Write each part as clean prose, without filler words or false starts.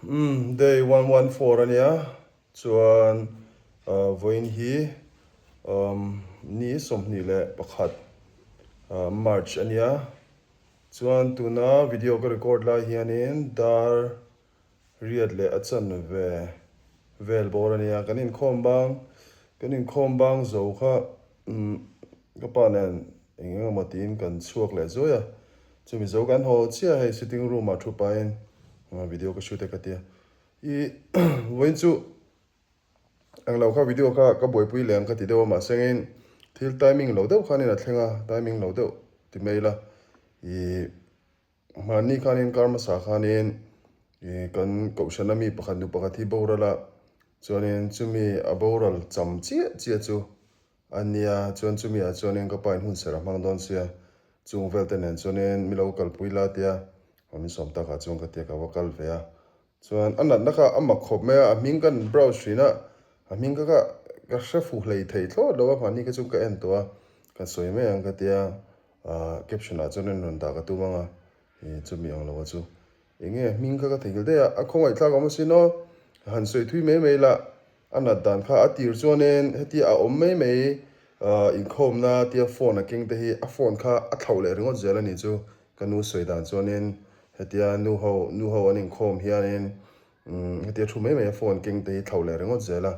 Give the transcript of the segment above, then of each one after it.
Umm day 114 ania chuan vawiin hi umm ni 21 March ania chuan tuna video ka record lai hianin dar riat leh a chanve vel bawr ania kan inkhawm bang kan inkhawm bang zo kha umm ka pa nen eng eng emaw tiin kan chhuak leh zuai a Chumi zo kan haw chiah hei sitting room ah thu pahin video ka shoot e ka tia. I vawiin chu englo kha video kha ka buaipui leh ang ka ti deuh a mahse engin thil timing lo deuh khanin a thleng a, timing lo deuh ti mai ila. I hmanni khanin kar hmasa khanin i kan kohhran ami pakhat nu pakhat hi boral a, chuanin chumi a boral cham chiah chiah chu A nia, chuan chumi ah chuanin ka pa in hun ser a hmang dawn sia, chung vel te nen chuanin mi lo kalpui la tia aw min sawm takah chuan ka tia ka va kal ve a. Chuan a natna kha a mak khawp mai a, a hming kan browse thin a, a hming kha ka ka hre fu hlei thei thlawt lo a, mahni kha chu ka en tawh a, ka sawi mai ang ka tia, ah caption ah chuan rawn dah ka tum ang a, ih chumi ang lo a chu. Enge a hming kha ka theihnghilh daih a, a khawngaihthlak awm asin aw, han sawi thui mai mai la, A nat dan kha a tir chuanin hetia a awm mai mai inkhawmna tia phone a keng te hi a phone kha a thlauh leh ringawt zel a nih chu ka nu sawi dan chuanin hetia nu ho nu ho an inkhawm hianin hetia thu mai mai a phone keng te hi thlauh leh ringawt zel a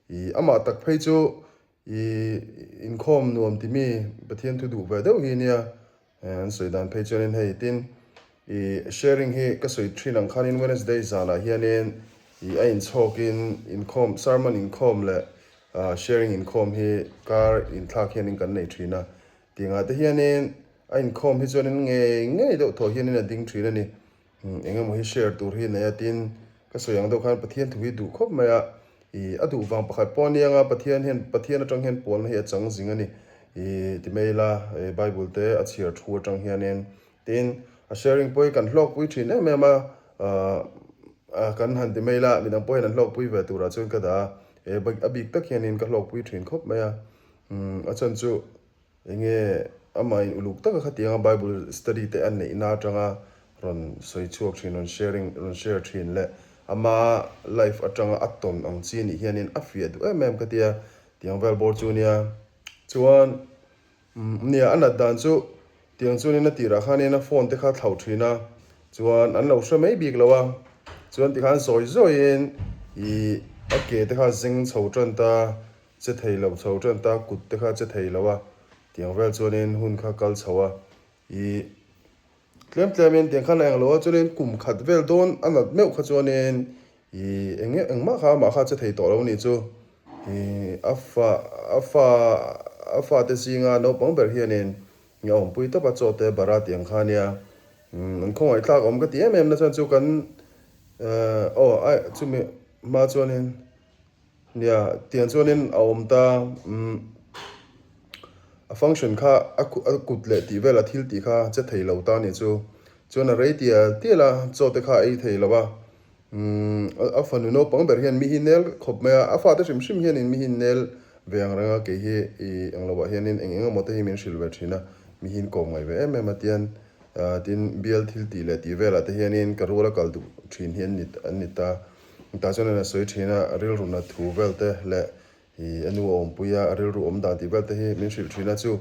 ih amah tak phei chu ih inkhawm nuam ti mi Pathian thu duh ve deuh hi nia. An sawi dan phei chuanin hei tin ih sharing hi ka sawi thin ang khanin Wednesday zanah hianin ih a inchhawkin inkhawm sermon inkhawm leh ah sharing inkhawm hi kar inthlak hianin kan nei thin a tingah te hianin a inkhawm hi chuanin ngei ngei deuh thaw hianin a ding thin a ni. Eng emaw hi share tur hi nei a tin ka sawi ang deuh khan Pathian thu hi duh khawp mai a, ih a duh vang pakhat pawh a ni ang a, Pathian hian Pathian atang hian pawlna hi a chang zing a ni ih ti mai ila ih Bible te a chhiar thu atang hianin tin a sharing pawh hi kan hlawkpui thin em em a, ah kan han ti mai ila midang pawh hian an hlawkpui ve turah chuan ka dah a, a bik tak hianin ka hlawkpui thin khawp mai a, a chhan chu. Enge amahin uluk taka khatianga Bible study te a neihna atanga rawn sawi chhuak thin, rawn sharing, rawn share thin leh ama life atanga a tawn ang chi anih hianin a fiah duh em em ka tia, tiang vel bawr chu nia. Chuan nia a nat dan chu tiang chuanin a tirah khanin a phone te kha thlauh thin a, chuan an lo hre mai bik lo a, chuan tikhan zawi zawiin ih a ke te kha zeng chho tan ta. Che thei lo chho tan ta kut te kha che thei lo a, tiang vel chuanin hun kha kal chho a, ih tlem tlemin tiang khan a eng lo a, chuanin kum khat vel dawn a nat meuh kha chuanin ih eng nge engmah kha amah kha che thei tawh lo a nih chu, ih a fa a fa a fate zinga naupang ber hianin a awmpui tawp a chaw te bara tiang kha ania, umm an khawngaihthlak awm ka ti em em na chuan chu kan eh aw a chumi hma chuanin. Nia, tiang chuanin a awm ta, umm a function kha a a kut leh tih vel a thil tih kha che thei lo ta nih chu. Chuan a rei tial tial a, chaw te kha a ei thei lo a, umm a fanu naupang ber hian mi hi nel khawp mai a, a fate hrim hrim hianin mi hi nel ve ang reng a, kei hi ih eng lovah hianin eng eng emaw te hi min hrilh ve thin a, mi hi in kawm ngaih ve em em a tian tin bial thil tih leh tih velah te hianin ka rual a kal duh thin hi an ni an ni ta. Tah chuan a sawi thin a, a rilru nat thu vel te leh ih a nu a awmpui a, a rilru awm dan tih vel te hi min hrilh thin a chu.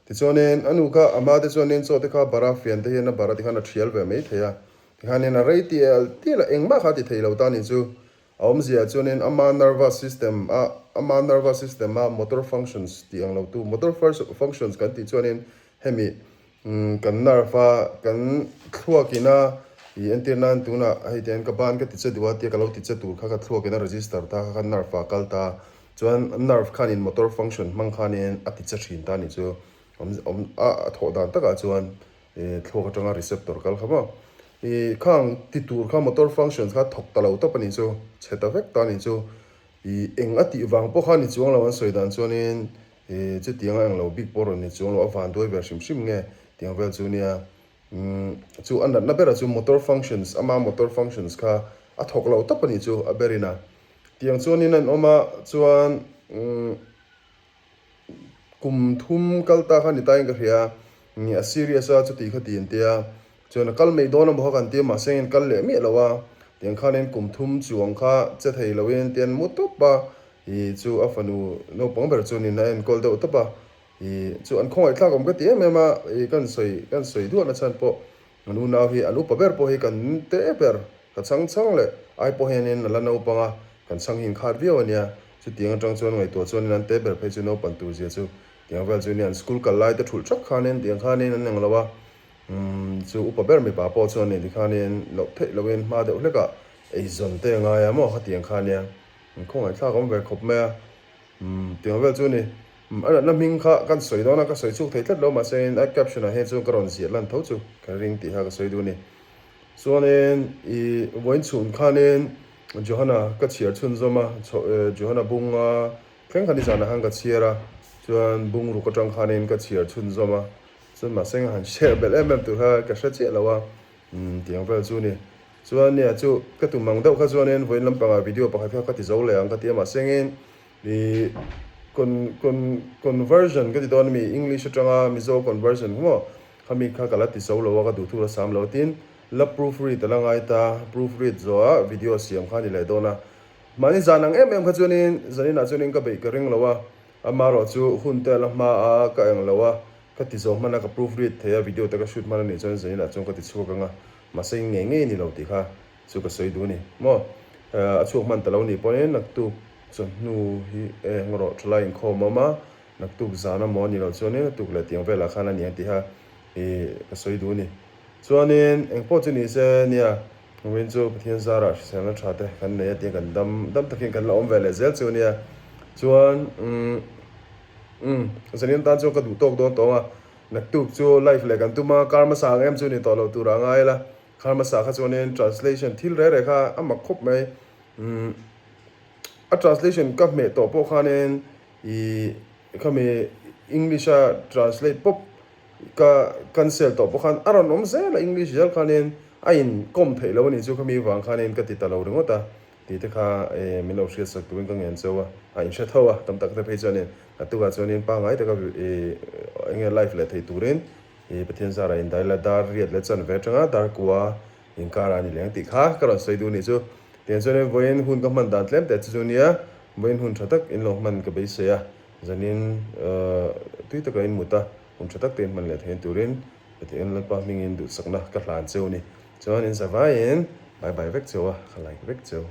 Tichuanin a nu kha a hma te chuanin chaw te kha bara fian te hian a bara tikhan a thial ve mai thei a, tikhanin a rei tial tial a, engmah kha a ti thei lo ta nih chu. A awmzia chuanin ama nervous system a ama nervous system a motor functions tih ang lo tu motor functions kan tih chuanin hemi Kan nerve a, kan thluak in a i entir nan tunah hei tiang ka ban ka ti che duh a tia ka lo ti che tur kha ka thluak in a register ta kha kha nerve ah kal ta chuan nerve khan in motor function hmang khan in a ti che thin ta nih chu awm awm a a thawh dan takah chuan ih thluak atanga receptor kal kha maw ih khang ti tur kha motor functions kha thawk ta lo tawp a nih chu chhe ta vek ta nih chu ih eng a tih vang pawh kha ni chuang lo an sawi dan chuanin Ih, chutiang a englo bik pawh rawn ni chuang lo, a van duai ber hrim hrim nge tiang vel chu nia. Umm, chu a natna berah chu motor functions, ama motor functions kha a thawk lo tawp a nih chu a berin a. Tiang chuanin an awm a, chuan umm kum thum kal ta kha ni tain ka hria, a serious a chuti kha ti an tia. Chuan a kal mai dawn a maw kha kan tia mahse engin kal leh miah lo a. Tiang khanin kum thum chuang kha che thei loin tian mu tawp a, ih chu a fanu naupang ber chuanin a enkawl deuh tawp a, ih chu an khawngaih thlak awm ka ti em em a, ih kan sawi kan sawi duahna chhan pawh an unau hi an upa ber pawh hi kan te ber ka chhang chhang leh ai pawh hianin a la naupang a, kan chhang hi inkhat viau a nia, chutiang atang chuan ngaihtuah chuanin an te ber phei chu naupan tur zia chu tiang vel chu nia an school kal lai te thulh thak khanin tiang khanin an eng lo a. Umm chu upa ber mipa pawh chuan nih tikhanin loh theih lohin hma deuh hlekah eizawn te a ngai a maw khatiang kha nia khawngaih thlak awm ve khawp mai a umm tiang vel chu a ni umm a natna hming kha kan sawi dawn a ka sawi chhuk thei tlat lo mahse in a caption ah hian chuan ka rawn ziah lan tho chu ka ring tih kha ka sawi duh a ni chuanin ih vawiin chhun khanin Johana ka chhiar chhunzawm a Johana bunga thleng kha nizanah khan ka chhiar a chuan bungruk atang khanin ka chhiar chhunzawm a. Chuan mahse nga han share belh em em tur kha ka hre chiah lo a, umm tiang vel chu ni. Chuan nia chu ka tum ang deuh kha chuanin vawiin lampangah video pakhat kha ka ti zo leh ang ka ti a mahse ngin ih con con conversion ka ti dawn ami English atanga Mizo conversion kha maw khami kha ka la ti zo lo a ka duh thu la sam lo tin la proof read a la ngai ta proof read zawh a video siam kha a ni leh dawn a mahni zan ang em em kha chuanin zaninah chuanin ka beih ka ring lo a amaherawh chu hun te a la hma a ka eng lo a. Ka ti zawh hman a, ka proof read thei a, video te ka shoot hman a nih chuan zanin ah chuan ka ti chhuak ang a, mahse in ngei ngei ni lo tih kha chu ka sawi duh a ni. Maw a chhuak hman ta lo nih pawhin naktuk chawhnu hi e ngawrawh thalai inkhawm a awm a, naktuk zan a maw a nih loh chuanin a tuk leh tiang velah khan a ni ang tih kha ih ka sawi duh a ni. Chuanin eng pawh chu ni se nia, vawiin chu Pathian zarah hriselna tha te kan nei a tia kan dam dam takin kan la awm ve leh zel chu a nia. Chuan umm. Umm, zanin tan chuan ka duh tawk dawn tawng a, naktuk chu live leh kan tum a, kar hmasa ang em chu ni tawh lo tur a ngai la, kar hmasa kha chuanin translation thil reh reh kha a mak khawp mai, umm a translation ka hmeh tawh pawh khanin ih khami English a translate pawp ka cancel tawh pawh khan a rawn awm zel a English zel khanin a in kawm theih lo a nih chu khami vang khanin ka ti ta lo ringawt a. Tih te kha min lo hriat sak turin ka ngen cheu a, a inhre tho a, tam tak te phei chuanin a tukah chuanin pangngai taka eng nge live leh thei turin Pathian zarah indai la dar riat leh chan ve atanga dar kua inkar a ni leng tih kha ka rawn sawi duh a nih chu. Tiang chuanin vawiin hun ka hman dan tlem teh chu chu nia, vawiin hun tha tak in lo hman ka beisei a, zanin tui taka in mut a, hun tha tak te in hman leh thei turin Pathian Lalpa hmingin duhsakna ka hlan cheu a ni. Chuan in zavaiin bye bye vek cheu a, ka like vek cheu.